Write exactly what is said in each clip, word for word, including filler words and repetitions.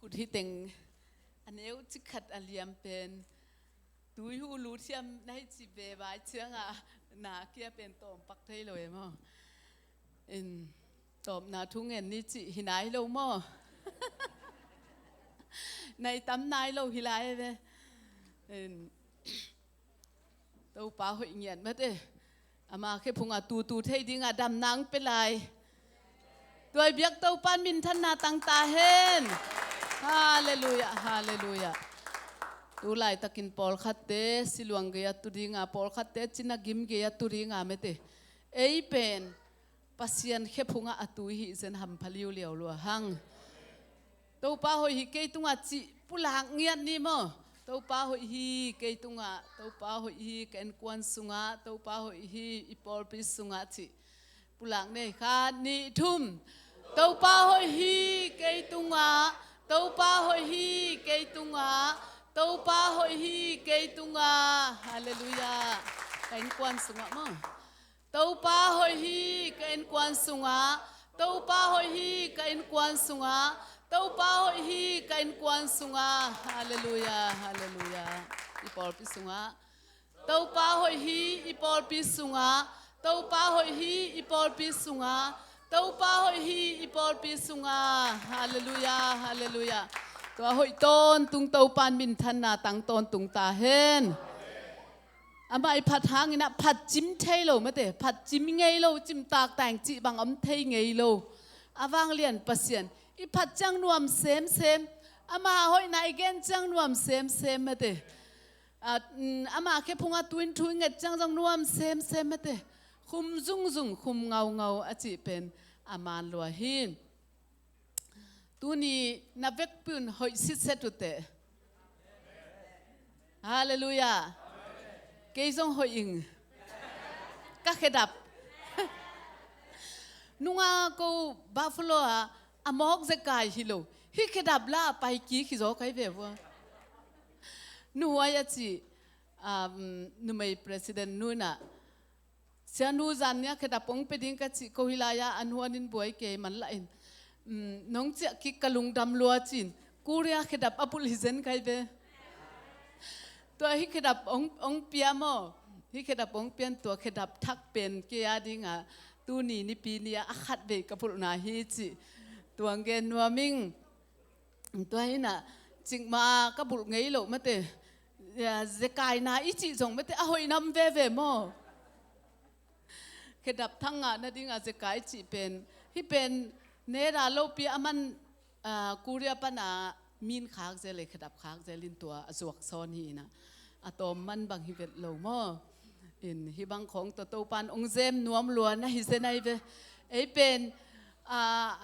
Lut hi teng a neu cikhat a liam pen tui hu lut hiam na hi cih ve vai ciangah na kia pen tawmpak thei lo e maw? In tawpna thu ngen ni cih hi nai lo maw? Nai tam nai lo hi lai e ve. In Topa hoih ngiat mate. Ama khephungah tutu thei dingah damna hong pia lai. Tua i biak Topa in minthanna tang ta hen. Halleluiah, halleluiah. Tu laitakin pawlkhatte siluang gei a tu dinga, pawlkhatte cina gim gei a tu dinga mate. Ei pen Pasian khephungah a tu i hih zen hampha liuliau lua hang. Topa hoih hi kei tungah cih pulak ngiat ni maw? Topa hoih hi kei tungah, Topa hoih hi ka innkuan sungah, Topa hoih hi i pawlpi sungah cih pulak nei. Khat, nih, thum. Topa hoih hi kei tungah, Topa hoih hi kei tungah, Topa hoih hi kei tungah. Halleluiah. Ka innkuan sungah maw? Topa hoih hi ka innkuan sungah, Topa hoih hi ka innkuan sungah, Topa hoih hi ka innkuan sungah. Halleluiah, halleluiah. I pawlpi sungah. Topa hoih hi i pawlpi sungah, Topa hoih hi i pawlpi sungah, Topa hoih hi i pawlpi sungah. Halleluiah, halleluiah. Tua hoih tawntung Topa in minthanna tang tawntung ta hen. Amah i phat hangin ah phat cim thei lo mate, phat cim ngei lo, cim taktak cih bang om thei ngei lo. A vanglian Pasian i phat ciang nuam semsem, ama hoihna i gen ciang nuam semsem mate. A, mm, ama khephungah tu in thu i nget ciang zong nuam semsem mate. Khum zungzung, khum ngaungau a cih pen a man lua hi. Tuni na vekpi un hoih sitset uh teh. Halleluiah. Kei zong hoih ing. Ka khedap. Nunga ko Buffalo ah a mawk zekai hi lo. Hih khedap la a pai kik hi zaw kai ve vua. Nuhuai a cih, um, numei president nu in ah, Sianu, zan nia khedap hong pia ding ka cih ko hi lai-a, an huan in buai kei man lah in, um, nong ciah kik ka lungdam lua cin. Korea khedap a bulh hi zen kai ve. Tua hih khedap hong, hong pia maw? Hih khedap hong pian tua khedap thak pen kei a dingah tuni nipi ni-ah a khat vei ka bulhna hi cih. Tua hong gen nuam ing. Tua hi-in ah, cikmah ka bulh ngei loh mate. Ya, zekaina i cih zong mate, a hoih nam veve maw? Khedap thak ngah nadingah zekai cih pen, hih pen neda lopi a man, ah, Korea pana min khak zel le khedap khak zel in tua a zuak sawn hi-in ah, a tawm man bang hi vet lo maw? In hih bang khawng tawh Topa in hong zem nuam lua na hi zen ai ve. Ei pen, ah,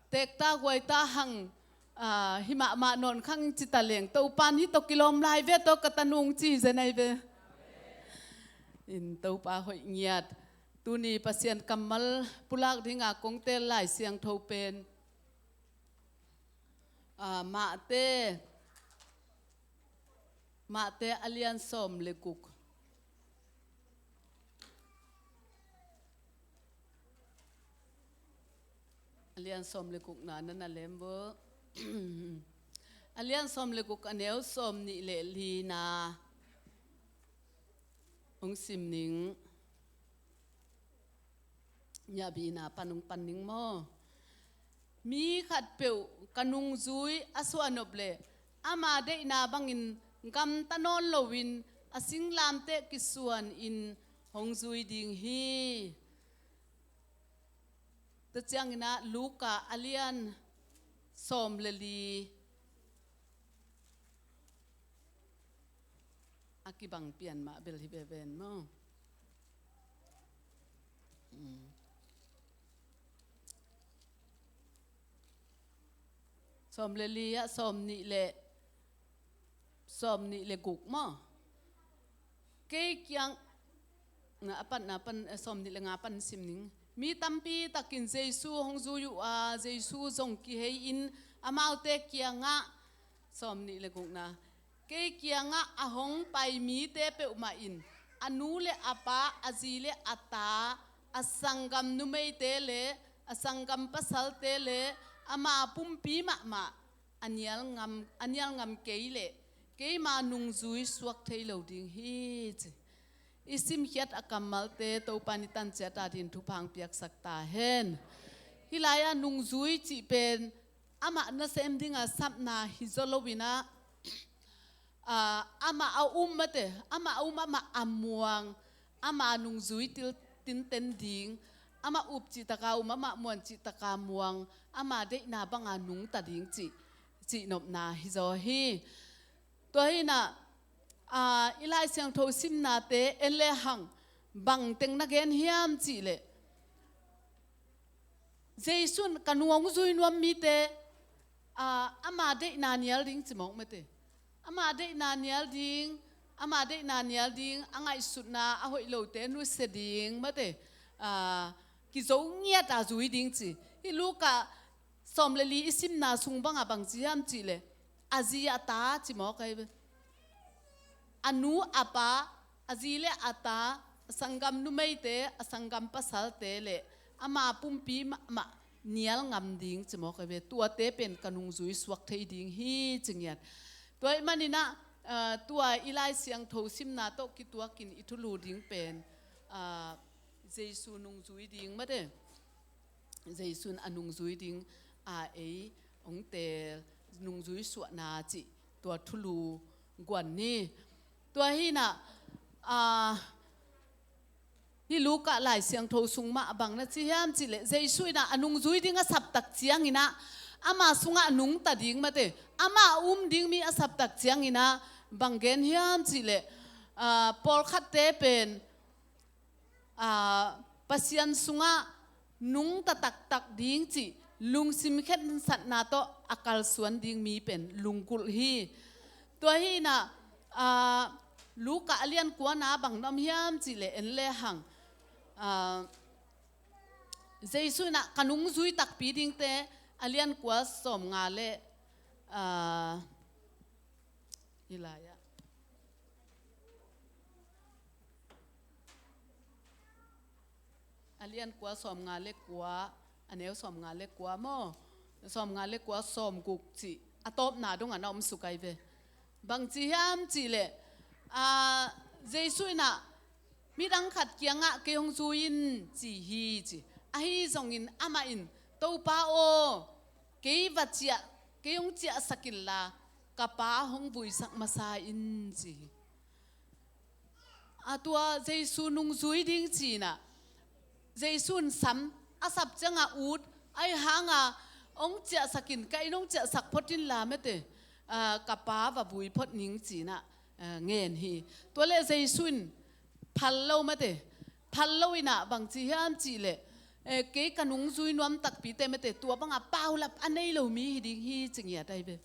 tekta guaita hang, ah, hih mahmah nawn khang ci ta leng, Topa in hih tawh kilawm lai ve tawh ka tanung ci hi zen ai ve. In Topa hoih ngiat. Tuni Pasian kammal pulak dinga kong teel Lai Siangtho pen, ah, Mate, Mate a lian sawm le guk. A lian sawm le gukna na na lem vo. A lian sawm le guk a neu sawm nih le lina hong sim ning. Nihbihna pan hong pan ning maw? Mi khatpeuh ka nungzui a suahnop leh ama deihna bangin gamta nawn loin a singlamteh kisuanin hong zui ding hi. Tua ciangin ah Luka a lian sawm le li a kibang pian mah bel hi veve maw? Mm. Sawm le li ah sawm nih le, sawm nih le guk maw? Kei kiang, na a pan, na pan, eh, sawm nih le nga pan sim ning. Mi tampi takin Jesu hong zui uh a, Jesu zong kihei-in amaute kiangah, sawm nih le gukna, kei kiangah a hong pai mite peuhmah in a nu le a pa, a zi le a ta, a sanggam numeite le a sanggam pasalte le ama pumpi mahmah a nial ngam, a nial ngam kei leh keima nungzui suak thei lo ding hi ci. I simkhiat a kammalte Topa in i tanciat a dingin thupha hong piaksak ta hen. Hih lai-ah nungzui cih pen amah nasem dinga sapna hi zaw lo-in ah, aa, amah a um mate, amah a um, amah a muang, amah nungzui til tinten ding, amah up cihtaka um, amah muan cihtaka muang, amah deihna banga nungta ding cih, cihnopna hi zaw hi. Tua hi-in ah, aa, i Lai Siangtho simnate en le hang bang teng na gen hiam cih leh, Jesu in ka nung hong zui nuam mite, aa, ama deihna nial ding ci mawk mate. Ama deihna nial ding, ama deihna nial ding, a ngaihsutna a hoih lote nusia ding mate. Aa, kizo ngiata zui ding ci. Hih Luka sawm le li i simna sung banga bang ci hiam cih leh, a zi a ta ci mawk ahi ve. A nu a pa, a zi le a ta, a sanggam numeite, a sanggam pasalte le ama pumpi mahmah nial ngam ding ci mawk ahi ve. Tuate pen ka nungzui suak thei ding hi ci ngiat. Tua ahih manin ah, aa, tua i Lai Siangtho simna tawh kituakin i thulu ding pen, aa, Jesu nungzui ding mate. Jesu in a nungzui ding a ei hong teel, nungzui suahna cih tua thulu guan ni. Tua hi-in ah, aa, hih Luka Lai Siangtho sung mah bang na ci hiam cih leh, Jesu in ah a nungzui ding a saptak ciangin ah, ama sungah nungta ding mate, ama a um ding mi a saptak ciangin ah bang gen hiam cih leh, aa, pawlkhatte pen, aa, Pasian sungah nungta taktak ding cih lungsim khensatna tawh a kalsuan ding mi pen lunggulh hi. Tua hi-in ah, aa, Luka a lian kuana bang na om hiam cih leh en le hang, aa, Jesu in ah ka nungzui takpi dingte a lian kua sawmnga le, aa, i lai-ah. A lian kua sawmnga le kua, a neu sawmnga le kua maw? Sawmnga le kua, sawmguk cih a tawpna dongah na om suk ahi ve. Bang ci hiam cih leh, aa, Jesu in ah midang khat kiangah kei hong zui in ci hi ci. Ahi zongin amah in, Topa aw, kei va ciah, kei hong ciahsak inla ka pa hong vuisak masa in ci hi. A tua Jesu nungzui ding ci-in ah, Jesu in sam a sap ciangah ut, ahih hanga hong ciahsak in, ka inn hong ciahsak phot inla mate, aa, ka pa va vui phot ning ci-in ah, aa, ngen hi. Tua leh Jesu in phal lo mate, phal lo-in ah bang ci hiam cih leh, ee, kei ka nungzui nuam takpite mate, tua banga paulap a nei lo mi hi ding hi ci ngiat ahi ve.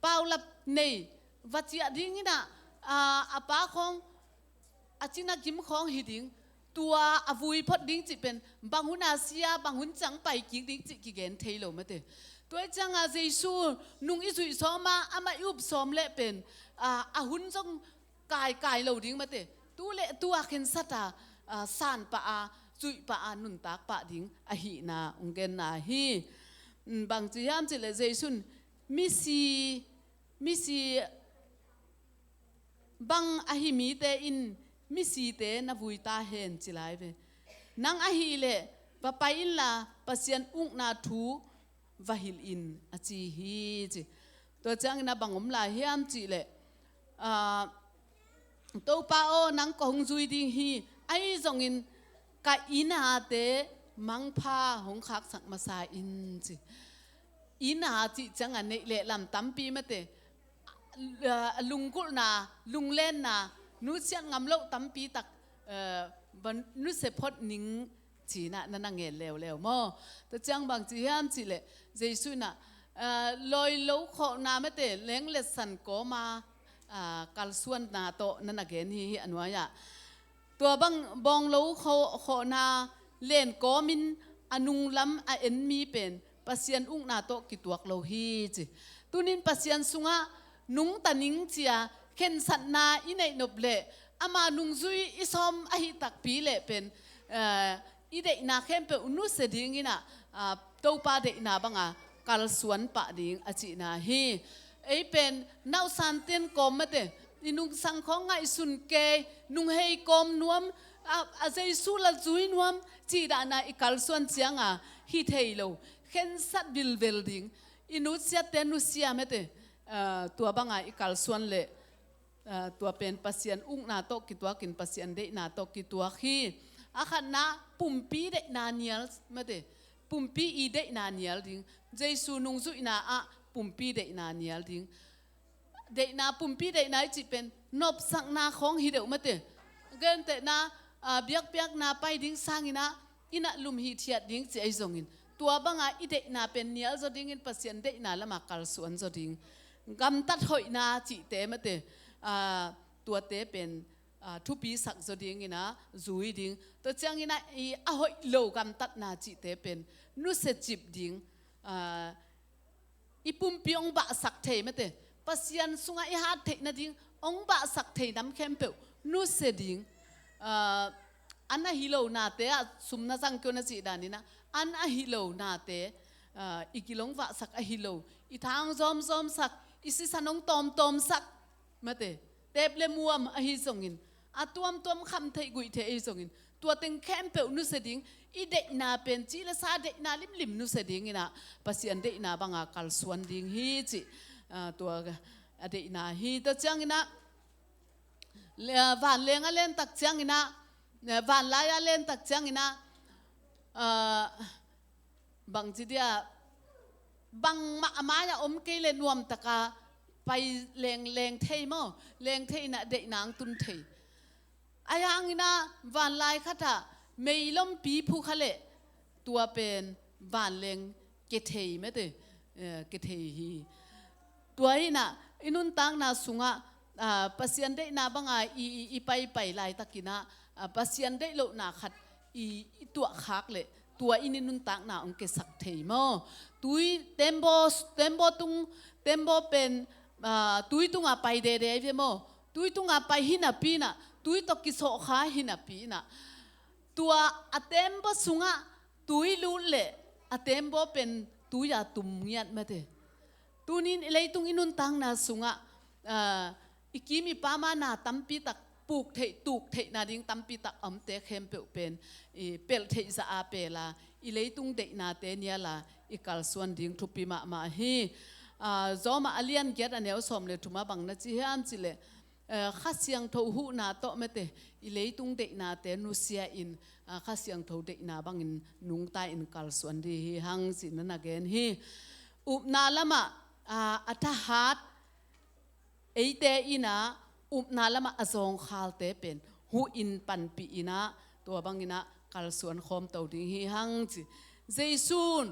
Paulap nei, va ciah dingin ah, aa, a pa khawng, a cina gim khawng hi ding, tua a vui phot ding cih pen bang hun a sia, bang hun ciang pai kik ding cih kigen thei lo mate. Tua ahih cianga Jesu nung i zuih sawm a, amah i up sawm leh pen, aa, a hun zong kaikai lo ding mate. Tu le tu a khensat a, aa, san pah a, zuih pah a, nuntak pah ding ahihna hong genna hi. Mm, bang ci hiam cih leh Jesu in misi, misi bang ahi mite in misite na vui ta hen ci lai ve. Nang ahih leh va pai inla Pasian ukna thu va hilh in a ci hi ci. Tua ciangin ah bang om lai hiam cih leh, aa, Topa aw, nang ka hong zui ding hi, ahi zongin ka inn ate mangpha hong khaksak masa in ci. Inn a cih ciangah neih le lam tampi mate, aa, lunggulhna, lunglenna, nusiat ngam loh tampi tak, aa, va nusia phot ning ci-in ah na na ngen leuleu maw? Tua ciang bang ci hiam cih leh, Jesu in ah, aa, lawi lo khawhna mate, lengletsan kawma, aa, kalsuanna tawh na na gen hi hi a nuai-ah. Tua bang bawnglo khaw-, khawhna len kawmin a nunglam a en mi pen Pasian ukna tawh kituak lo hi ci. Tunin Pasian sungah nungta ning ci-a khensatna i neih nop leh ama nungzui i sawm ahih takpi leh pen, eh, i deihna khempeuh nusia dingin ah, ah, Topa deihna banga kalsuan pah ding a cihna hi. Ei pen nausan ten kawm mate, i nungsang khawng ngaihsun kei, nunghei kawm nuam, a, a Jesu la zui nuam cih dahna i kalsuan cianga hi thei lo, khensat vilvel ding, i nusiatte nusia mate, a, tua banga i kalsuan leh, a, tua pen Pasian ukna tawh kituakin Pasian deihna tawh kituak hi. A khatna, pumpi deihna nial mate, pumpi i deihna nial ding, Jesu nungzuihna ah pumpi deihna nial ding. Deihna, pumpi deihna i cih pen nopsakna khawng hi deuh mate. Gentehna, a, biakpiakna pai ding sangin ah, inn ah lum hithiat ding ci ahi zongin, tua banga i deihna pen nial zaw dingin Pasian deihna lama kalsuan zaw ding. Gamtat hoihna cihte mate, a, tuate pen, a, thupisak zaw dingin ah zui ding. Tua ciangin ah i a hoih lo gamtatna cihte pen nusia cip ding. A, i pumpi hong bahsak thei mate, Pasian sungah i hat theih nading hong bahsak thei nam khempeuh nusia ding. A, an ahi lo nate ah sum na zang kei un a cih danin ah, an ahi lo nate, a, i gil hong vahsak ahi lo, i tha hong zawmzawmsak, i sisan hong tawmtawmsak mate, teep le muam ahi zongin, a tuamtuam kham theih guih theih ahi zongin, tua teng khempeuh nusia ding. I deihna pen ci le sa deihna limlim nusia dingin ah Pasian deihna banga kalsuan ding hi cih, a, tua a deihna hi. Tua ciangin ah, le-, vanleng a lentak ciangin ah, vanlai a lentak ciangin ah, a, bangci dia, bangmah a mai-ah om kei le nuamtaka pai lengleng thei maw, leng thei in ah deihna hong tun thei. Ahi hangin ah vanlai khatah meilompi phukha leh tua pen vanleng ke thei mate, eh, ke thei hi. Tua hi in ah i nuntakna sungah, a, Pasian deihna banga i, i, i paipai laitakin ah, a, Pasian deih lohna khat i, i tuahkhak leh tua in i nuntakna hong kesak thei maw? Tui tembaw, tembaw tung, tembaw pen, a, tui tungah pai dede ve maw? Tui tungah pai hi napi in ah, tui tawh kisawhkha hi napi in ah, tua a tembaw sungah tui lut leh a tembaw pen tui-a tum ngiat mate. Tunin i leitung i nuntakna sungah, a, i kim i pama na tampitak puk theih, tuk theihna ding tampitak a omte khempeuh pen i pelh theih zah a pela, i leitung deihnate niala i kalsuan ding thupi mahmah hi. A, Rom a lian giat a neu sawm le thum ah bang na ci hiam cih leh, eh, Kha Siangtho huhna tawh mate, i leitung deihnate nusia in, ah, Kha Siangtho deihna bangin nungta in kalsuan ding hi hang cih na na gen hi. Upna lamah, ah, a thahat eite in ah, upna lamah a zawngkhalte pen huh in panpih in ah, tua bangin ah kalsuan khawm to ding hi hang ci. Jesu'n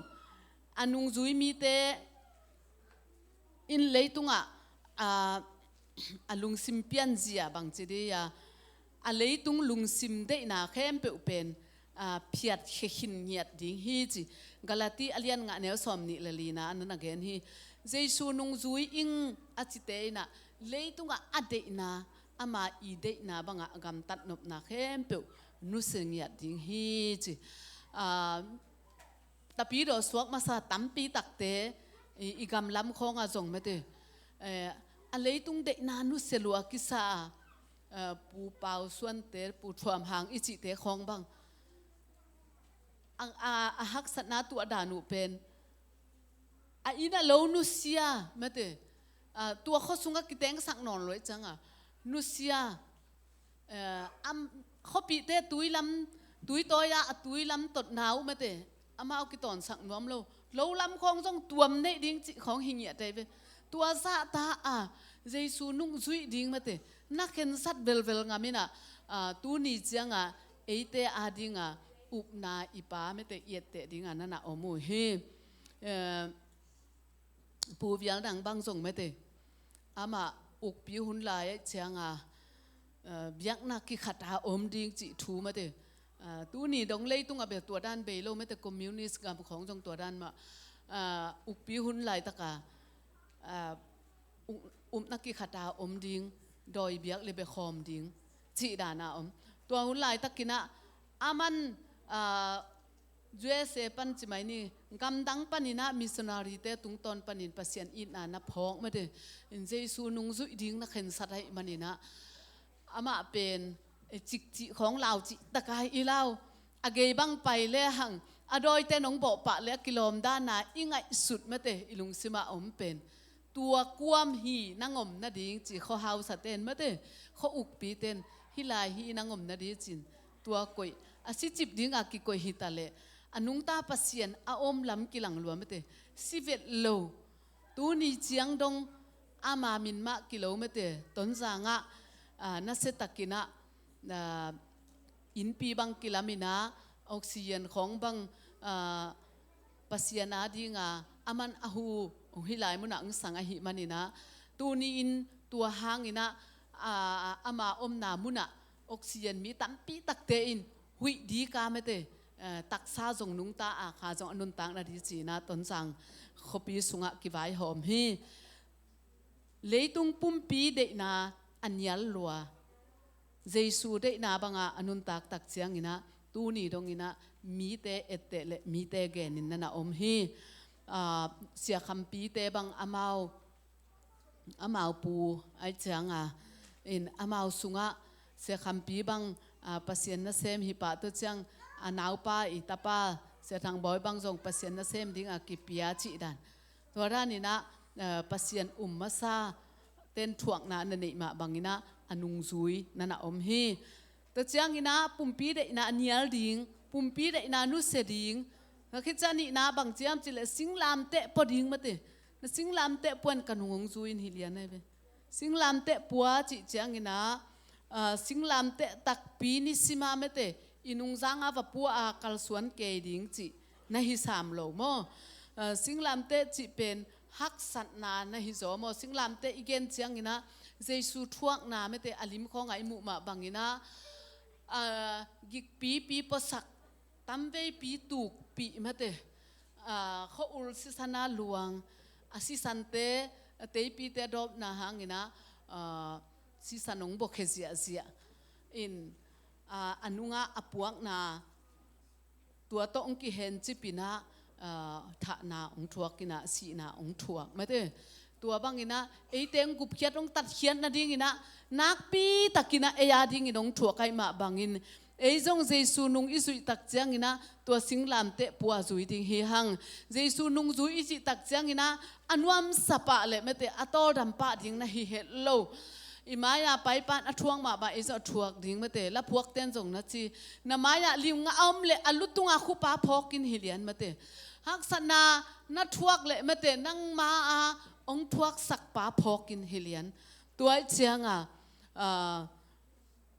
a nungzui mite in leitungah, a, a lungsim pianzia bangci dih a, a leitung lungsim deihna khempeuh pen, a, phiatkhia khin ngiat ding hi ci. Galati a lian nga neu sawm nih le lina a na na gen hi. Jesu nungzui ing a cite in ah, leitungah a deihna, ama i deihna bangah a gamtat nopna khempeuh nusia ngiat ding hi ci. A, Tapidaw suak masa tampi takte, i, i gamlam khawngah zong mate, eh, a leitung deihna nusia lua kisa a, eh, Pu Pau Suante, Pu Thuam Hang i cihte khawng bang. A, a, a haksatna tuah dan uh pen, a inn a lo nusia mate, a, tua khua sungah kitengsak nawn lo i cangah nusia. Eh, am, khuapihte tui lam, tui tawi-ah a tui lam totna uh mate, amau kitawnsak nuam lo. Lo lam khawng zong tuam neih ding cih khawng hi ngiat ei ve. Tua zahta a Jesu nungzuih ding mate, na khensat velvel ngam in ah, ah, tuni ciangah eite adingah upna i pa mate i etteh dingah na na om uh hi. Eh, Pu Vial Nang bang zong mate, amah ukpi hun lai cianga, eh, biakna kikhata om ding cih thu mate. Eh, tuni dong leitungah bel tua dan bei lo mate, communist gam khawng zong tua dan mah. Eh, ukpi hun laitaka, eh, u-, upna kikhata om ding, dawi biak le bia khawm ding cih dana om. Tua hun laitakin ah, aman, eh, U S A pan ci mai ni, gamdang paninah missionary-te tungtawn panin Pasian itna na phawk mate. In Jesu nungzuih ding na khensat ahih maninah amah pen, eh, cikcih khawng lau cih taka i lau. A gei bang pai le hang a dawite nong bawhpah le a kilawm dana i ngaihsut mate, i lungsimah a om pen tua kuam hi nang om nading ci, khuahausa ten mate, khua ukpi ten hih lai hi nang om nading cin tua koih, a sicip dinga kikoih hi taleh a nungta Pasian a om lam kilang lua mate, si vet lo. Tuni ciang dong ama min mah kilo mate, Tonzangah, ah, nasia takinah, ah, innpi bang kilaminah, oxygen khawng bang, ah, Pasian a dinga a man a hu hong hi lai munah hong sang ahih maninah, tuni-in tua hanginah, ah, ama omna munah oxygen mi tampi takte in huih dika mate, eh, taksa zong nungta a kha zong a nuntak nading cinah Tonzang khuapi sungah kivaihawm hi. Leitung pumpi deihna a nial lua, Jesu deihna banga a nuntak tak cianginah tuni donginah mite etteh le mite genin nana om hi. Ah, Sia Khampite bang amau, amau pu ai cianga in amau sungah Sia Khampi bang, ah, Pasian nasem hi pah tua ciang a naupa i tapa Sia Thang Bawi bang zong Pasian nasem dinga kipia cih dan. Tua daninah, eh, Pasian um masa ten thuakna na neih mah banginah a nungzui nana om hi. Tua cianginah pumpi deihna a nial ding, pumpi deihna nusia ding. Ka khitsa nihna bang ciam cileh singlamteh pua ding mate. Na singlamteh puan ka nung hong zui in hi lian ai ve. Singlamteh pua cih cianginah, ah, singlamteh takpi nisima mate, i nungzanga va pua a kalsuan kei ding cih na hi sam lo maw? Ah, singlamteh cih pen haksatna na hi zaw maw? Singlamteh i gen cianginah Jesu thuakna mate a limkhawnga i muh mah banginah, ah, gikpipi puasak, tamveipi tukpih mate, ah, khua-ul sisana luang, a sisante, a teipite a dawpna hanginah, ah, sisan hong buakhia ziahziah in, ah, a nungah a puakna tua tawh hong kihencipinah, ah, thahna hong thuakinah sihna hong thuak mate. Tua banginah eite hong gupkhiat hong tatkhiat nadinginah nakpi takinah ei a dingin hong thuak ahih mah bangin ei zong Jesu nung i zuih tak cianginah tua singlamteh pua zui ding hi hang. Jesu nungzui i cih tak cianginah a nuamsa pah le mate a tawldam pah ding na hi het lo. I mai-a paipan a thuak mahmah ei zong a thuak ding mate, laphuakten zong na ci. Na mai-ah limngah a om le a lutunga khupa phawkin hi lian mate. Haksatna na thuak le mate nangma a hong thuaksakpa phawkin hi lian. Tua i cianga, ah,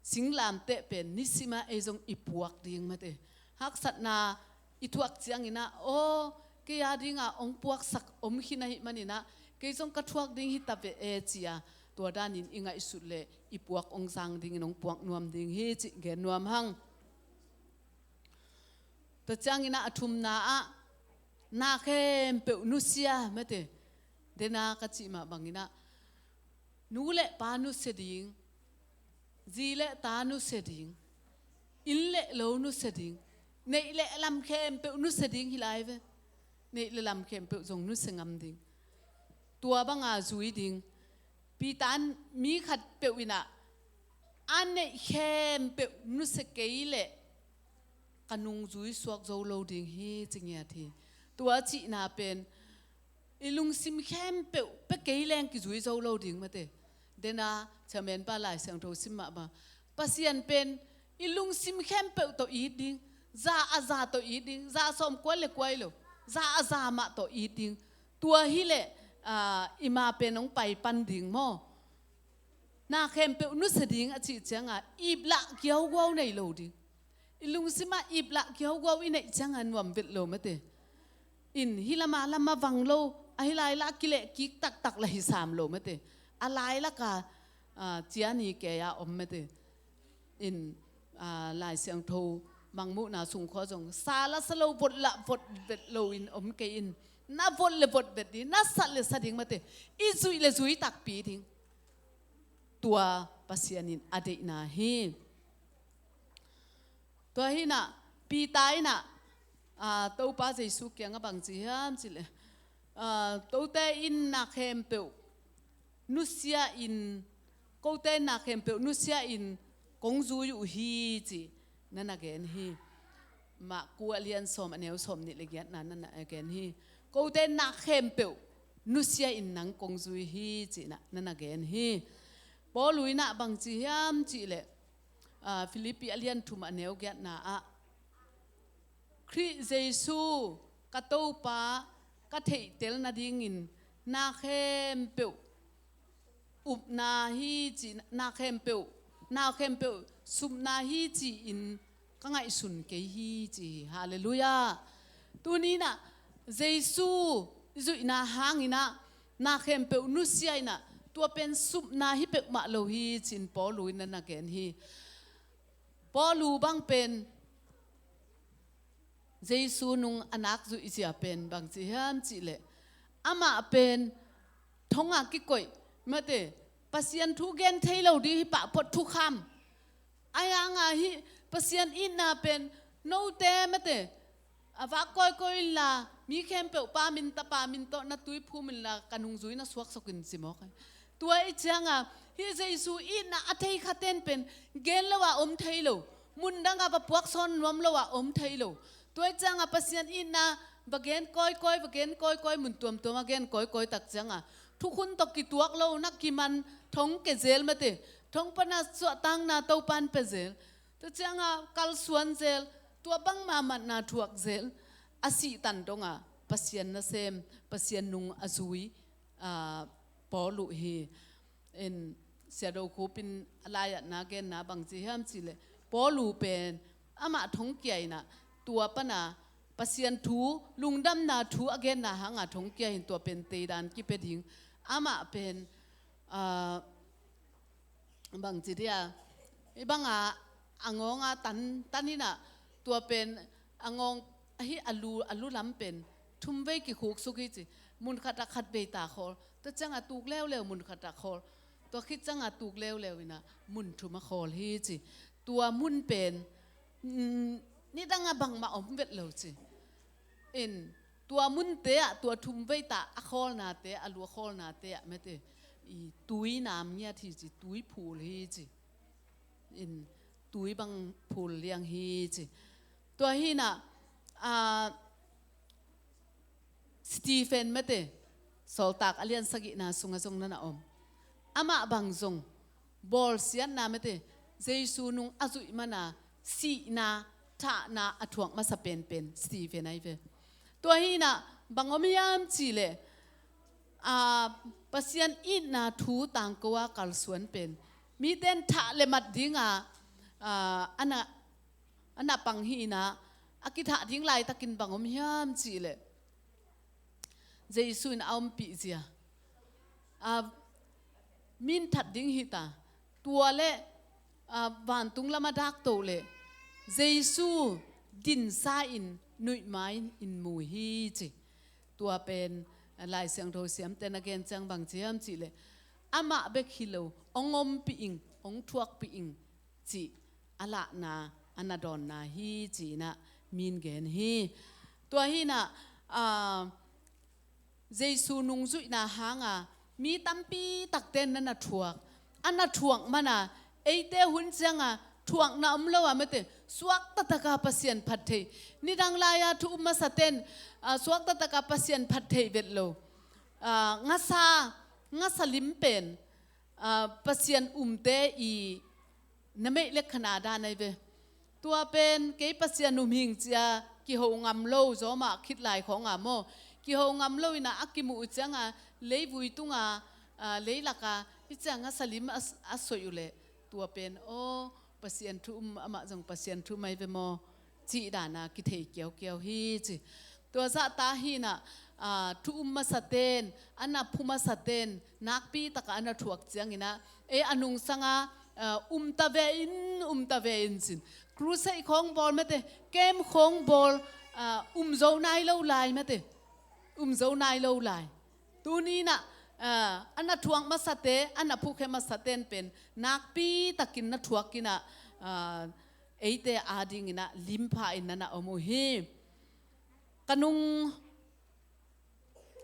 singlamteh pen nisima ei zong i puak ding mate. Haksatna i thuak cianginah, aw, kei a dinga hong puaksak om khin ahih maninah kei zong ka thuak ding hi ta ve e cia, tua danin i ngaihsut le i puak hong zang dingin hong puak nuam ding hi cih gen nuam hang. Tua cianginah a thumna ah na khempeuh nusia mate. Dena ka cih mah banginah nu le pa nusia ding, zi le ta nusia ding, inn le lo nusia ding, neih le lam khempeuh nusia ding hi lai ve. Neih le lam khempeuh zong nusia ngam ding. Tua banga zui ding. Peter in mi khatpeuh inah a neih khempeuh nusia kei leh ka nungzui suak zo lo ding hi ci ngiat hi. Tua cihna pen i lungsim khempeuh pia kei leng kizui zo lo ding mate. Dena chairman pa Lai Siangtho sim mah bang, Pasian pen i lungsim khempeuh tawh it ding, za a za tawh it ding, za sawm kua le kua hi lo, za a za mah tawh it ding. Tua hileh, ah, i ma pen hong pai pan ding maw? Na khempeuh nusia ding a cih cianga iplah kiauguau nei lo ding. I lungsimah iplah kiauguau i neih cianga nuam vet lo mate. In hih lama lama vang lo, a hih lailah kileh kik taktak la hi sam lo mate. A lailaka, ah, ciani kei-a om mate. In, ah, Lai Siangtho mangmuhna sungkhua zong sa la sa lo, vot la vot vet loin om kei in. Na vot le vot vet ding, na sat le sa ding mate. I zuih le zui takpi ding. Tua Pasian in a deihna hi. Tua hinah Peter inah, Topa Jesu kiangah bang ci hiam cih leh, "Tote in na khempeuh nusia in, kote na khempeuh nusia in kong zui uh hi," ci na na gen hi. Marku a lian sawm a neu sawm nih le giatna na na gen hi. "Kote na khempeuh nusia in nang kong zui hi," ci na na na gen hi. Paulu in ah bang ci hiam cih leh, Filipi a lian thum a neu giatna ah, "Khrih Jesu ka Topa ka theihtel nadingin na khempeuh upna hi ci, na khempeuh, na khempeuh supna hi ci-in ka ngaihsun kei hi," ci hi. Halleluiah. Tuni in ah Jesu i zuihna hangin ah na khempeuh nusia in ah tua pen supna hi peuhmah lo hi ci-in Paulu in na na gen hi. Paulu bang pen Jesu nung a nak zuih zia pen bang ci hiam cih leh, amah pen thong ah kikoih mate, Pasian thu gen thei lo ding hi pah phot, thukham. Ahi hangah hih Pasian itna pen note mate, a vak kawikawi inla, mi khempeuh Pa min, Tapa min tawh na tui phum inla, ka nungzui na suaksak in ci mawk hi. Tua i ciangah hih Jesu itna a thei khaten pen gen lo a om thei lo, mun dangah va puaksawn nuam lo a om thei lo. Tua i ciangah Pasian itna va gen kawikawi, va gen kawikawi, mun tuamtuam a gen kawikawi tak ciangah thukhun tawh kituak lo, na kiman thong kia zel mate, thong pana suahtakna Topan pia zel. Tua ciangah kalsuan zel, tua bangmah matna thuak zel, a sih tan dongah Pasian nasem, Pasian nung a zui, aa, Paulu hi. In Sia Do Khup in a lai-atna genna bang ci hiam cih leh, Paulu pen amah thong kia in ah tua pana Pasian thu, lungdamna thu a genna hangah thong kia in tua pen teidan kipia ding. Amah pen, aa, bang ci dia, i banga a ngawng a tan, tan in ah tua pen a ngawng ahi a lu, a lu lam pen thum vei kikhuksuk hi ci. Mun khat ah khat vei ta khawl. Tua ciangah tuk leuleu mun khat ah khawl. Tua khit ciangah tuk leuleu in ah mun thum a khawl hi ci. Tua mun pen, mm, nidang ah bangmah om vet lo ci. In, tua munte ah, tua thum vei ta a khawlnate, a lu a khawlnate ah mate, i tui nam ngiat hi ci, tui phul hi ci. In, tui bang phul liang hi ci. Tua hi in ah, aa, Stephen mate, Sawltak a lian sagihna sungah zong na na om. Amah bang zong bawlsiatna mate, Jesu nung a zuih mana sihna, thahna a thuak masa penpen Stephen ahi ve. Tua hi in ah bang om hiam cih leh, aa, Pasian itna thu tangko a kalsuan pen mite in thah le mat dinga, aa, a na, a na pang hi in ah, a kithah ding laitakin bang om hiam cih leh, Jesu in a ompih zia, a, min that ding hi ta, tua leh, a, vantung lam a dakto leh Jesu dinsa in nuihma in mu hi ci. Tua pen, a, Lai Siangtho siamte na gen ciang bang ci hiam cih leh, amah bek hi lo, hong ompih ing, hong thuakpih ing cih a lahna, a na dawnna hi ci in ah min gen hi. Tua hi in ah, aa, Jesu nungzuihna hanga mi tampi takte in na na thuak, a na thuak mana eite hun cianga thuakna om lo a mate, suakta taka Pasian phat thei. Nidang lai-a thu um masaten, aa, suakta taka Pasian phat thei vet lo. Aa, ngasa, ngasa lim pen, aa, Pasian umte i na meih lek khana dan ahi ve. Tua pen kei Pasian um hing cia kiho ngam lo, zawmah khit lai khawnga maw, kiho ngam lo in ah a kimuh uh cianga leivui tunga, aa, leilaka hih cianga salim a, a soih uh leh, tua pen aw, Pasian thu um, amah zong Pasian thu um ahi ve maw, cih dana kithei kiaukiau hi ci. Tua zahta hi in ah, aa, thu um masaten, a na phu masaten nakpi taka a na thuak ciangin ah, ei a nungsanga, aa, umta ve in, umta ve in cin. Crusade khawng bawl mate, camp khawng bawl, aa, um zo nai lo lai mate, um zo nai lo lai. Tuni in ah, aa, a na thuak masate, a na phukhe masaten pen nakpi takin na thuak in ah, aa, eite adingin ah limpha in na na om uh hi. Ka nung,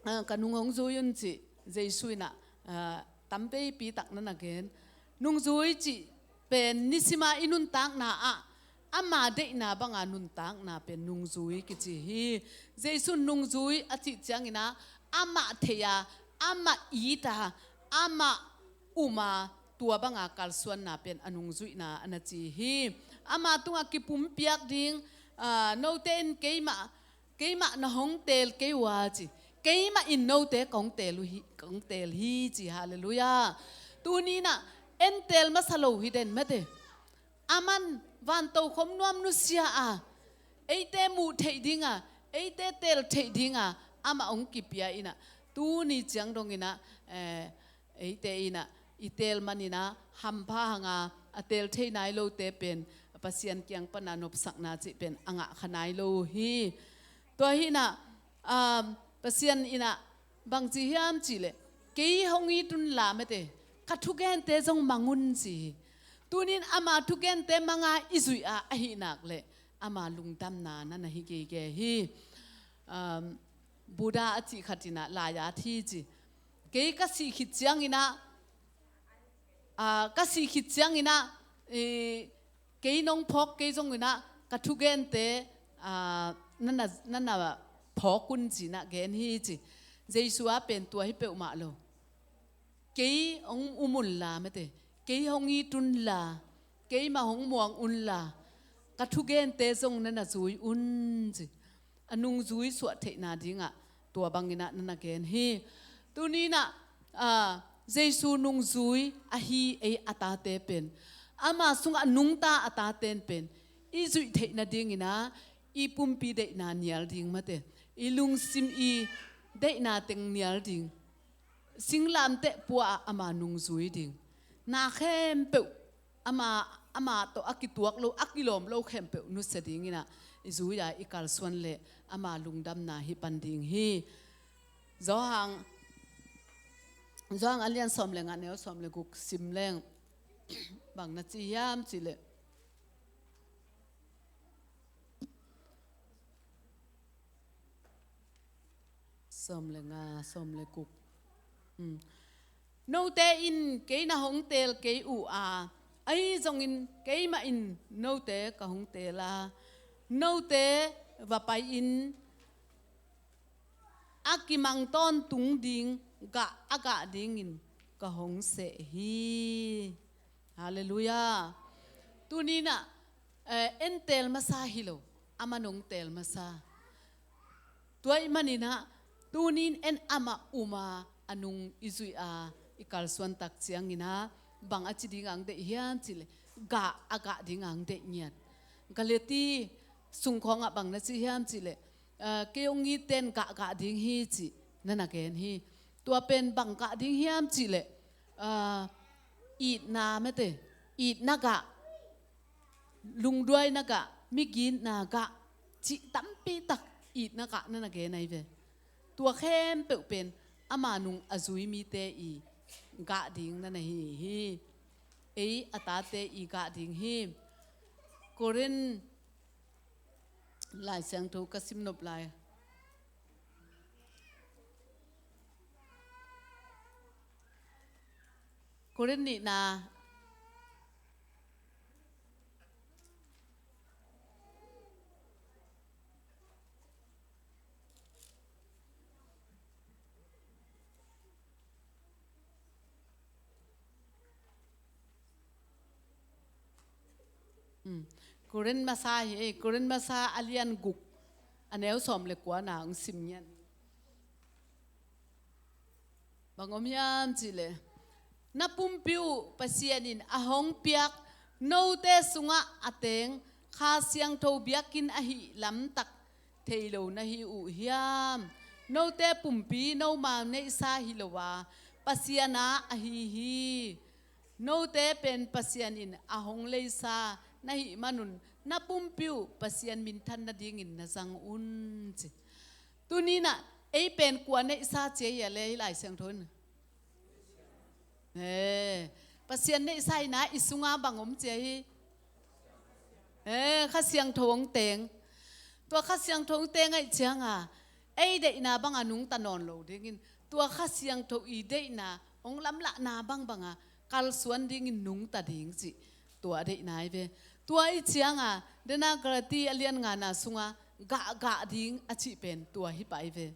ah, ka nung hong zui un cih Jesu in ah, ah, tamveipi tak na na gen. Nungzui cih pen nisima i nuntakna ah ama deihna banga nuntakna pen nungzui kici hi. Jesu nungzui a cih ciangin ah amah thei a, amah it a, amah um a, tua banga kalsuanna pen a nungzuihna a na ci hi. Ama tungah kipumpiak ding, ah, note in keimah, keimah na hong teel kei uh a ci. Keimah in note kong teel uh hi, kong teel hi ci. Halleluiah. Tuni in ah en teel masa lo hi den mate. Aman vantokhom nuam nusia a, eite muh theih dinga, eite teel theih dinga amah hong kipia in ah, tuni ciang dongin ah, eh, eite in ah i teel manin ah hampha hanga, a teel thei nai lote pen Pasian kiang pana nopsakna cih pen a ngah kha nai lo uh hi. Tua hi in ah, um, Pasian in ah bang ci hiam cih leh, kei hong it un la mate, ka thugente zong mang un ci hi. Tunin ama thugente manga i zuih a, ahih nak leh ama lungdamna na na hi gige hi. Um, Buddha a cih khat in ah laiat hi ci. Kei ka sih khit ciangin ah, ah, ka sih khit ciangin ah, eh, kei nong phawk kei zongin ah ka thugente, ah, na na, na na phawk un ci in ah gen hi ci. Jesu a pen tua hi peuhmah lo. Kei hong um un la mate, kei hong it un la, keimah hong muang un la, ka thugente zong na na zui un ci. A nungzui suah theihna dingah tua bangin ah na na gen hi. Tuni in ah, ah, Jesu nungzui ahi ei a tate pen, ama sungah nungta a taten pen i zuih theih nadingin ah i pumpi deihna nial ding mate, i lungsim i deihna teng nial ding. Singlamteh pua ah ama nungzui ding. Na khempeuh ama, ama tawh a kituak lo, a kilawm lo khempeuh nusia dingin ah i zui a, i kalsuan leh ama lungdamna hi pan ding hi. Johan, Johan a lian sawm le nga, neu sawm le guk sim leng bang na ci hiam cih leh, sawm le nga, sawm le guk. Hmm. Note in kei na hong teel kei uh a, ahi zongin keimah in note ka hong teel a, note va pai-in a kimang tawntung ding gah a gah dingin ka hong seh hi. Halleluiah. Tuni in ah, eh, en teel masa hi lo, amah nong teel masa. Tua ahih manin ah, tuni in en amah um a, a nung i zuih a, i kalsuan tak ciangin ah bang a ci ding ang deih hiam cih leh, gah a gah ding ang deih ngiat. Galati sung khawngah bang na ci hiam cih leh, eh, kei hong itten gah gah ding hi cih na na gen hi. Tua pen bang gah ding hiam cih leh, ah, itna mate, itna gah, lungduaina gah, migitna gah, cih tampi tak itna gah na na gen ahi ve. Tua khempeuh pen ama nung a zui mite i gah ding na na hi hi. Ei a tate i gah ding hi. Korin Lai Siangtho ka sim nop lai. Korin nihna. Hmm. Korin masa hi, eh, Korin masa a lian guk, a neu sawm le kuana hong sim ngian. Bang om hiam cih leh, na pumpi uh Pasian in a hong piak note sungah a teng Kha Siangtho biakinn ahih lamtak thei lo na hi uh hiam? Note pumpi nomau neihsa hi lo a, Pasian a ahi hi. Note pen Pasian in a hong leisa na hih manun, na pumpi uh Pasian minthan nadingin na zang un ci. Tuni in ah ei pen kua neihsa ci a hia le, hih Lai Siangtho in? Eh, Pasian neihsa in ah i sunga bang om ci a hi? Eh, Kha Siangtho hong teng. Tua Kha Siangtho te ngaih cianga ei deihna banga nungta nawn lo dingin, tua Kha Siangtho i deihna hong lamlahna bangbanga kalsuan dingin nungta ding cih tua a deihna hi ve. Tua i cianga dena Galati a lian ngana sunga gahgah ding a cih pen tua hi pah hi ve.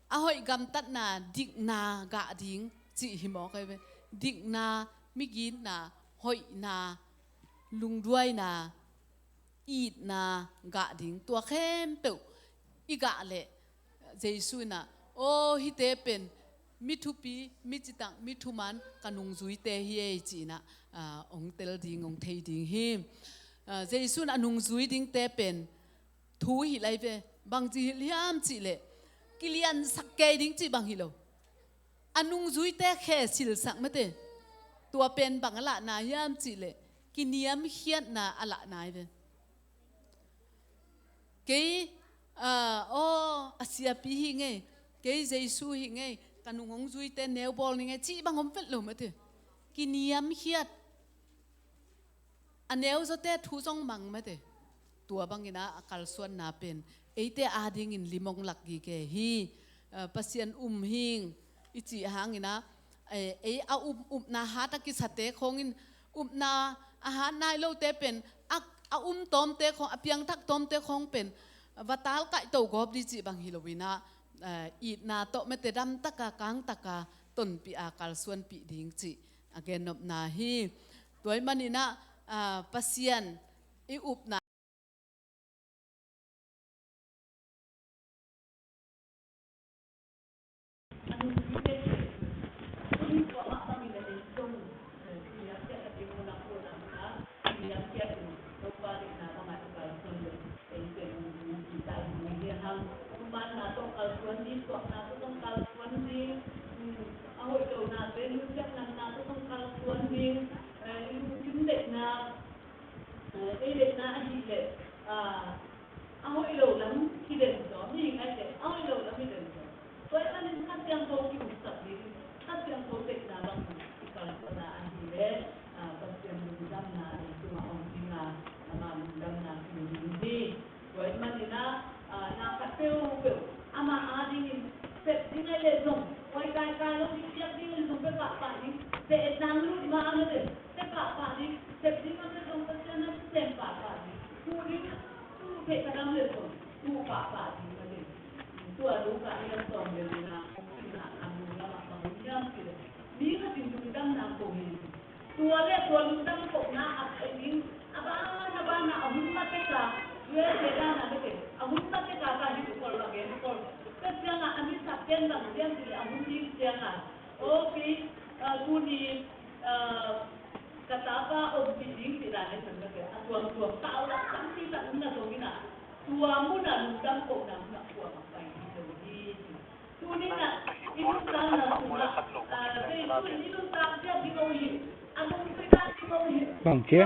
A hoih gamtatna, dikna gah ding cih hi mawk ahi ve. Dikna, migitna, hoihna, lungduaina, itna gah ding, tua khempeuh i gah leh Jesu inah, aw, hihte pen mi thupi, mi citak, mi thuman ka nungzuite hi ei, ci-inah, ah, hong tel ding, hong thei ding hi. Ah, Jesu in a nungzui dingte pen thu hilh ahi ve. Bangci hilh hiam cihleh, kiliansak kei ding cih bang hi lo. A nungzuite khe silsak mate. Tua pen bang a lahna hiam cihleh, kiniamkhiatna a lahna ahi ve. Kei, ah, aw, a siapi hi ngei, kei Jesu hi ngei, ka nung hong zuite neubawl ni ngei cih bang om vet lo mate. Kiniamkhiat. A neuzawte thu zong mang mate. Tua bangin ah a kalsuanna pen eite adingin limong lak gige hi. Ah, Pasian um hing i cih hangin ah, eh, ei a um, upna hat a kisate khawngin, upna a hat nai lote pen a, a um tawmte khawng, a piangthak tawmte khawng pen va talkaih to gawp dih cih bang hi loin ah, eh, itna tawh mate damtaka kangtaka tonpih a kalsuanpih ding cih a gennopna hi. Tua ahih manin ah, ah, Pasian i upna Eh, ei deihna ahih leh, ah, a hoih lo lam hi den zaw, mihing ahih leh a hoih lo lam hi den zaw. Tua ahih manin Kha Siangtho ki-uksak ding, Kha Siangtho deihna bang i kalsuanna ahih leh, ah, Pasian lungdamna i tungah om ding a, ama lungdamna ki-u ding hi. Tua ahih manin ah, ah, na khat peuhpeuh ama adingin sep ding ahih leh zong, huai kaikai lo ding, piak ding ahih leh zong pia pahpah ding, pia et nang lut mah a mate, pia pahpah ding, sep ding a mate zong Pasian na sem pahpah ding, huh ding, huh theih ka dam leh zong huh pahpah ding mate. Tua Luka lian sawm leh lina, a lungdam a ka hun hiam cih leh, mi khat in lungdamna ko hi. Tua leh tua lungdam kohna a kai ding, a ban a ban a, a hun matek a, U S A dan a bek e, a hun matek a ka hi tukol bang gen tukol. Tua ciangin a mi sak ken bang ciang cih leh a hun ding ciangin, okay, ah, tuni, ah, ka tapa ompih ding cih dan e san bek e, a tuamtuam ka au lak tampi tak hun a zong in a, tua mun a lungdam kohna mun a kuamah pai hi lo hi. Bang cia?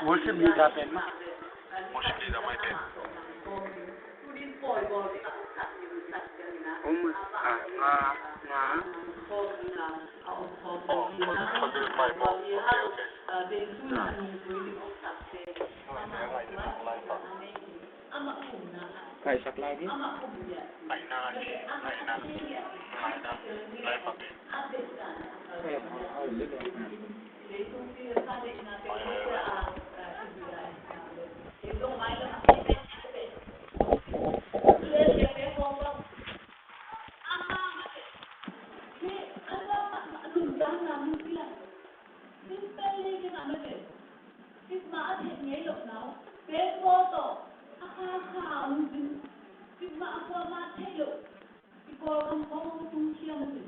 Worship leader pen ma. Um, ah, nga, nga. Ngaisak lai dih. Simple living a mate. Sikmah a theih ngei loh nau. Bengbaw tawh a kha kha a um ding. Sikmah a kuamah theih loh. I Kawlgam khawng hong tung khia mate.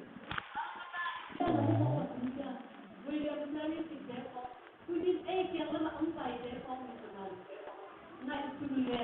William Carey cihte khawng. Tunin ei kiang lamah hong paite khawng. Ngaihsun le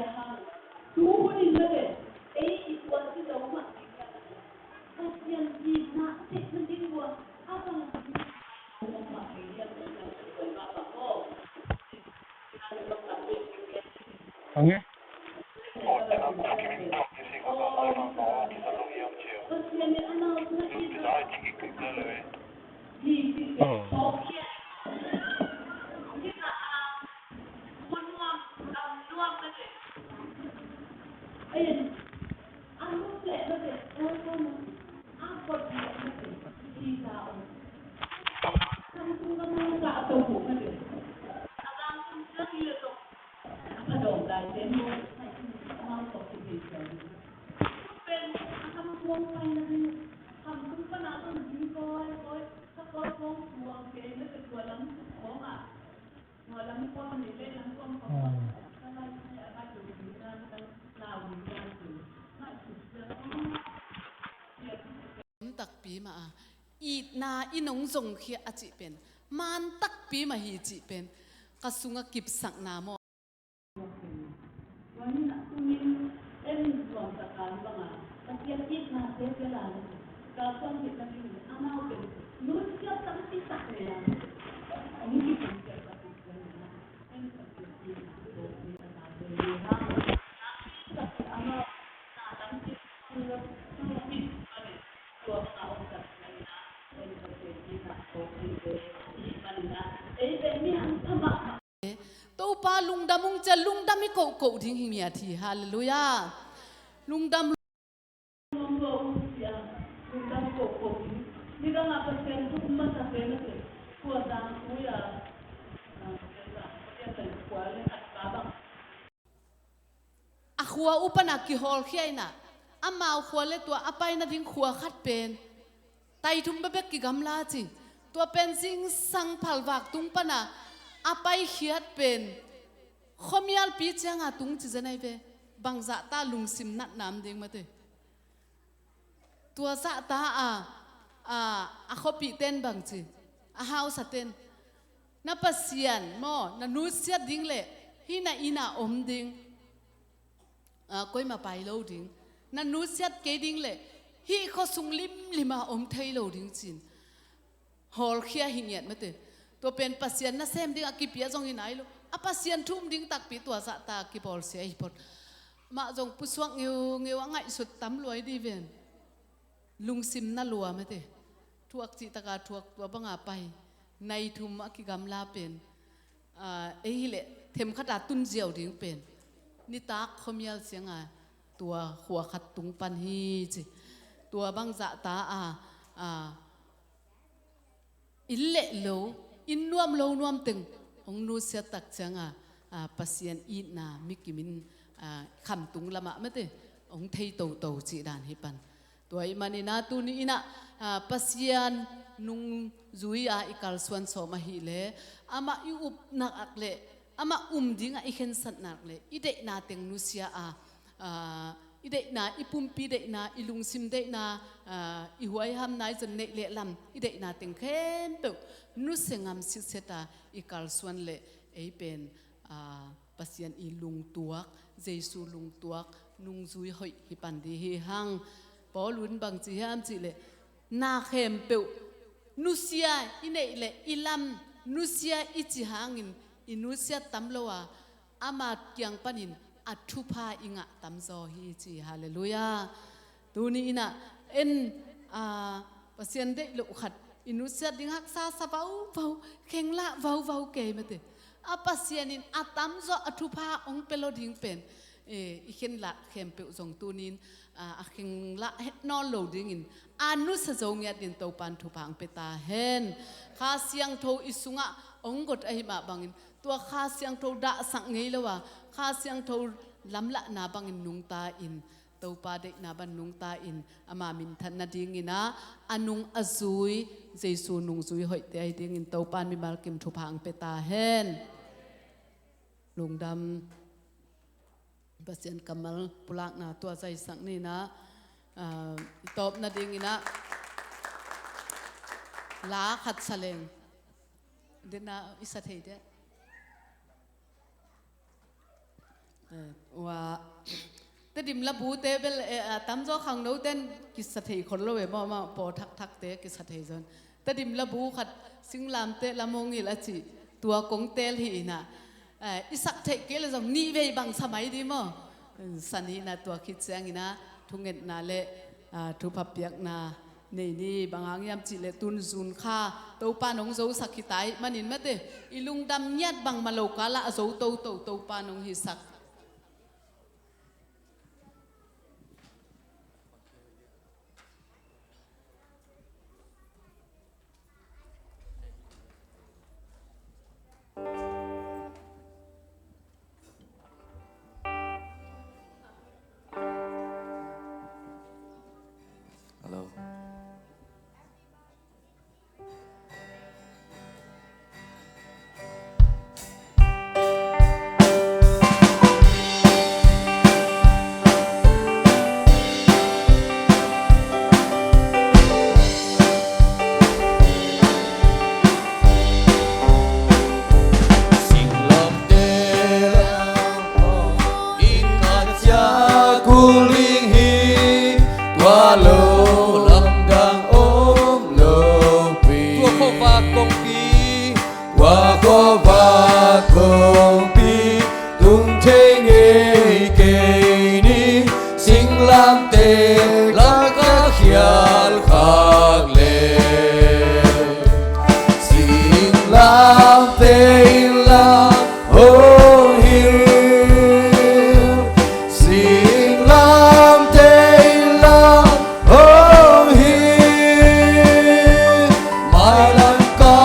A luk leh mate, a luk leh mate, a kot leh mate, ci ta om. Samsung ka mangsa a to bu mate. A lang kum sa ti le to. A pa dong dai ten mo, a mang ko ki ti sa. Pen a kam kuang pai na ni, kam kum pa na to ni koi koi, ka koi kuang kuang ke na te kua lam kuang a. Om takpi mah a, itna i nong zongkhia a cih pen, man takpi mah hi cih pen, ka sungah kipsakna maw. Topa lungdam ung cia, lungdam i kohkoh ding hi ngiat hi. Halleluiah. Lungdam. A khua uh pana kihawlkhia inah, amau khua le tua a pai nading khua khat pen tai thum bekbek kigamla ci. Tua pen zingsang phalvak tung pana a paikhiat pen khuamialpi cianga tung ci zen ai ve. Bangzahta lungsim natna om ding mate. Tua zahta a, a, a khuapihten bangci, a hausaten, na Pasian maw na nusiat ding le hih na inn a om ding, a, koima pai lo ding, na nusiat kei ding le hih khuasung limlima om thei lo ding cin hawlkhia hi ngiat mate. Tua pen Pasian nasem ding a kipia zong hi nai lo. A Pasian thu um ding takpi tua zahta kibawlsia hi phot. Mah zong pusuak ngeungeu a ngaihsut tam luai di ven. Lungsim na lua mate. Thuak cihtaka thuak tua banga pai. Nai thum a kigamla pen. A, ei hileh themkhata tunziau ding pen. Nitak khuamial sianga tua khua khat tung pan hi ci. Tua bangzahta a, a, inn leh lo, inn nuam lo nuam teng hong nusiat tak cianga, a, Pasian itna mikimin, a, khamtung lamah mate hong thei toto cih dan hi pan. Tua ih maninah tuni inah, a, Pasian nungzui-a i kalsuan sawm ahileh amah i upnak ak leh amah um dingah i khensatnak leh i deihna teng nusia a, a, i deihna, i pumpi deihna, i lungsim deihna, a, i huaihamna i zon neih leh lam i deihna teng khempeuh nusia ngam sitseta i kalsuan leh ei pen, a, Pasian i lungtuak, Jesu lungtuak nungzui hoih hi pan di hi hang. Paul un bangci hiam cihleh na khempeuh nusia i neih leh i lam nusia i ci hangin i nusia tam lo a, ama kiang panin a thupha i ngah tamzaw hi ci. Halleluiah. Tuni inah en, a, Pasian deih loh khat i nusiat ding haksa sa vauvau, khenlah vauvau kei mate. A Pasian in a tamzaw a thupha hong pia lo ding pen, e, i khenlah khempeuh zong tunin, a, a khenlah het nawn lo dingin a nusia zo ngiat din Topan thupha hong pia ta hen. Kha Siangtho i sungah hong got ahi mah bangin tua Kha Siangtho dahsak ngei lo a, Kha Siangtho lamlahna bangin nungta in, Topa deihna bang nungta in ama minthan nadinginah a nung a zui Jesu nungzui hoihte ahi dingin Topa in mimal kim thupha hong pia ta hen. Lungdam. Pasian kammal pulakna tua zaisak ninah, a, i tawp nadinginah la khat sa leng. Dena i sa thei deh. Eh, ua, Tedim labu te bel, eh, a tamzaw khangno ten kisa thei khol lo e maw, maw, paw thakthak te kisa thei zon. Tedim labu khat singlamteh lam hong hilh a cih tua kong tel hi inah, eh, i sak theih kei le zong nih vei bang sa mai di maw. Sa ni inah tua khit ciang inah thungetna le, ah, thupha piakna nei ni. Bang hang hiam cihleh tun June kha Topa in hong zosak hi ta ih manin mate, i lungdam ngiat bangmah lo kala a zo toto Topa in hong hisak. Singlamteh lak a khial khak leh, singlamteh in lam hong hilh. Singlamteh in lam hong hilh. Mailam ka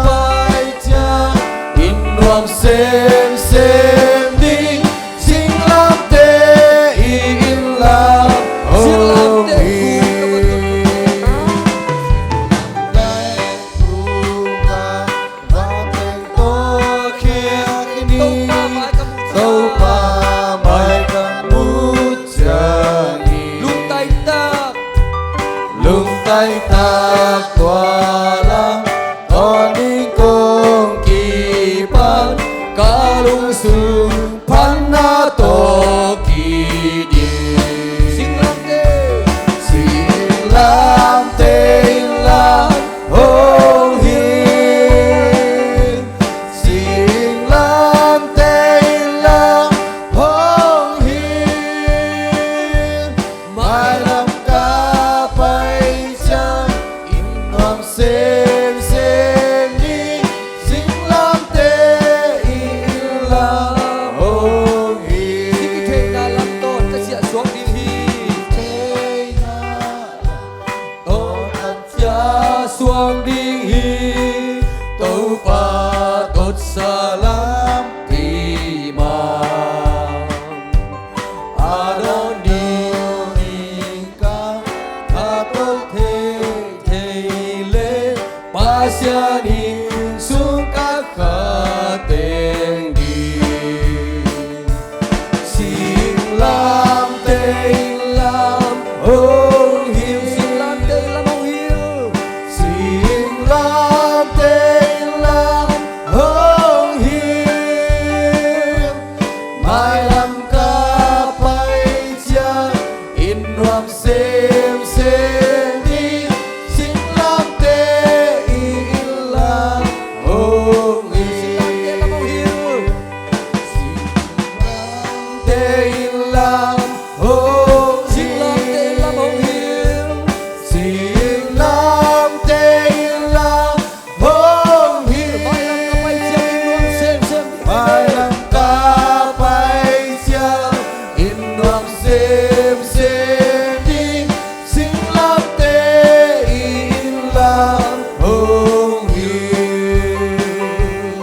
pai ciang inn nuam semsem ding. Singlamteh in lam hong hilh. Singlamteh in lam hong hilh. Singlamteh in lam hong hilh. Topa mai ka muh ciangin. Topa mai ka muh ciangin. Lungtaitak. Lungtaitak tua lam tawn ding kong kipan, ka lungsim phatna tawh kiding. Singlamteh. Singlamteh in lam hong hilh. Singlamteh in lam hong hilh. Mailam ka pai ciang inn nuam semsem ding. Singlamteh in lam hong hilh. Singlamteh in lam tawn ka ciah suak ding hi. Tawn ka ciah suak ding hi. Topa totsa lampi mah a dawn ding ka, ka tawh thei thei leh, Pasian inn sung ka kha teng ding. Singlamteh in lam hong hilh. Singlamteh in lam hong hilh. Singlamteh in lam hong hilh. Mailam ka pai ciang inn nuam semsem ding. Singlamteh in lam hong hilh. Singlamteh in lam hong hilh. Singlamteh in lam hong hilh. Singlamteh in lam hong hilh. Singlamteh in lam hong hilh. Mailam ka pai ciang inn nuam semsem. Mailam ka pai ciang inn nuam semsem ding. Singlamteh in lam hong hilh.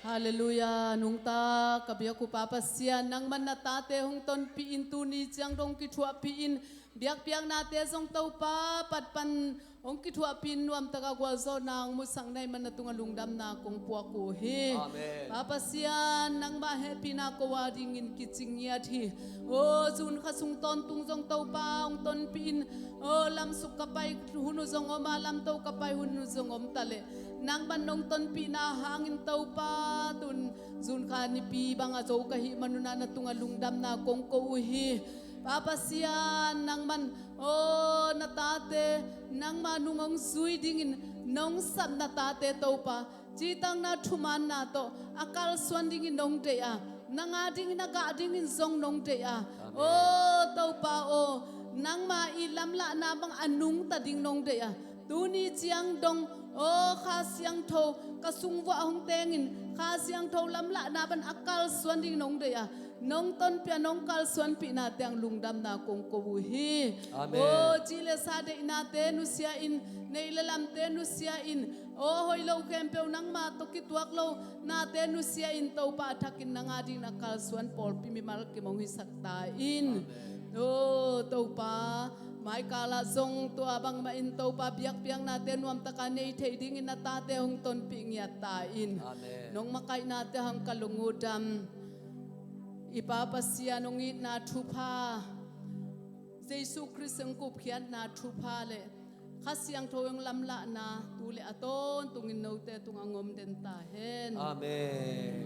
Halleluiah. Nungta ka biak uh Pa Pasian, nangman na tate hong tonpih in, tuni ciang dong kithuahpih in, biakpiaknate zong Topa patpan hong kithuahpih in, nuamtaka gualzawhna hong musak na hih man na tungah lungdamna kong puak uh hi. Amen. Pa Pasian, nangmah hehpihna ko a dingin kicing ngiat hi. Aw, June kha sung tawntung zong Topa hong tonpih in, aw, lamsuk ka pai hun uh zong om a, lamto ka pai hun uh zong om ta leh, nangman nong tonpihna hangin Topa, tun June kha nipi bang a zo ka hih man un ah na tungah lungdamna kong ko uh hi. Pa Pasian, nangman, aw, na tate, nangma nung hong zui dingin nong sap na tate Topa, citakna thumaanna tawh a kalsuan dingin nong deih a, nang a dingin a gah dingin zong nong deih a. Amen. Aw Topa aw, nangma i lamlahna bang a nungta ding nong deih a, tuni ciang dong, aw Kha Siangtho ka sung vuah hong tengin, Kha Siangtho lamlahna bang a kalsuan ding nong deih a, nong tonpih a, nong kalsuanpihna teng lungdamna kong ko uh hi. Amen. Aw ci le sa deihnate nusia in, neih le lamte nusia in, aw hoih loh khempeuh nangma tawh kituak loh nate nusia in, Topa a thakin nang a dingin a kalsuan pawlpi mimal kim hong hisak ta in. Amen. Aw Topa, maikal ah zong tua bangmah in Topa biakpiaknate nuamtaka nei theih dingin na tate hong tonpih ngiat ta in. Amen. Nong makaihnate hang ka lung uh dam. I Pa Pasian hong itna thupha, Jesu Khrist hong gupkhiatna thupha le Kha Siangtho hong lamlahna tu le a tawntungin note tungah hong om den ta hen. Amen.